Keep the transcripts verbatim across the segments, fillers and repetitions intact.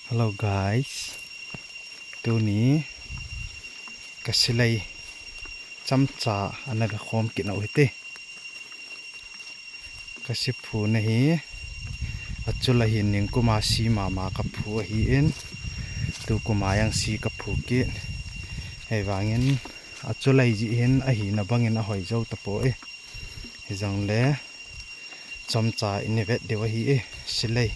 Hello guys. Tuni ka silei chamcha ana da khom kit noh hi te. Ka si phu na hi, achul a hin ning kuma si mama ka phu ahi in. Tu kuma yang si ka phu kit. Hei vangin achul a hi ji hin ahi na bangin a hoi jo ta po e. Hi jong le chamcha in i vet deu ahi e, silei.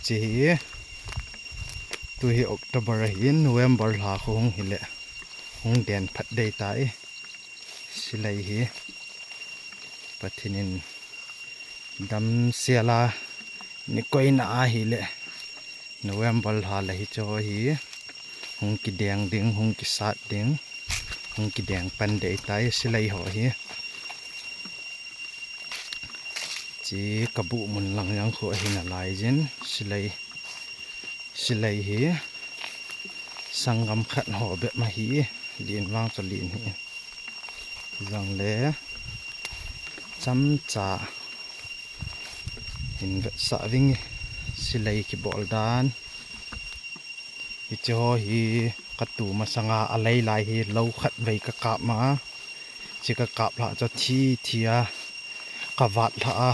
Chi hi, tu hi October ahi in, November lha khu hung hi le hung den phat dei ta e. Silei hi Pathin in dam siala ni koina ahi le November lha la hi cho hi hung ki deng ding, hung ki sat ding, hung ki deng pan dei ta e silei ho hi. Chi ka bu mun lang yang khu ahi na lai jin silei. Silei hi sanggam khat ho bep ma hi, lin vang cho lin hi. Jong le chamcha hin vet sa ving silei ki bol dan. Hi chi ho hi ka tu masanga a lei lai hi lo khat vei ka kap ma. Chi ka kap lha cho thi thi a ka vat lha a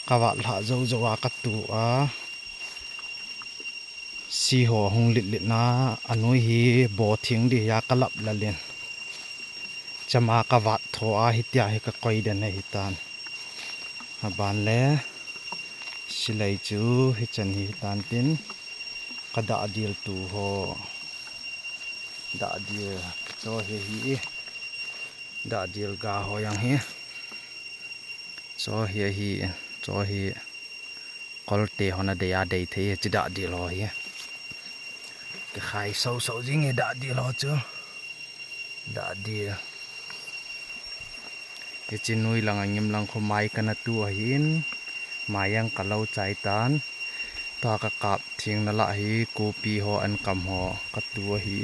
ka vat lha zo zo a ka tu a. Si ho hung lit lit na anui hi bo thing di ya ka lap la lin. Chama ka vat tho a hi tia hi ka koi den hi tan. A ban le silei chu hi chan hi tan tin ka da dil tu ho. Da dil cho hi hi. Da dil ga ho yang hi. Cho hi hi. Cho hi. Kolte ho na dei a dei thei chi da dil ho hi. Ka khai so so jing hi da dil ho chu. Da dil. Hi chi nui lang a ngim lang khu mai ka na tu ahin. Mai yang ka lo chai tan. Ta ka kap thing na la hi kopi ho an kam ho ka tu ahi.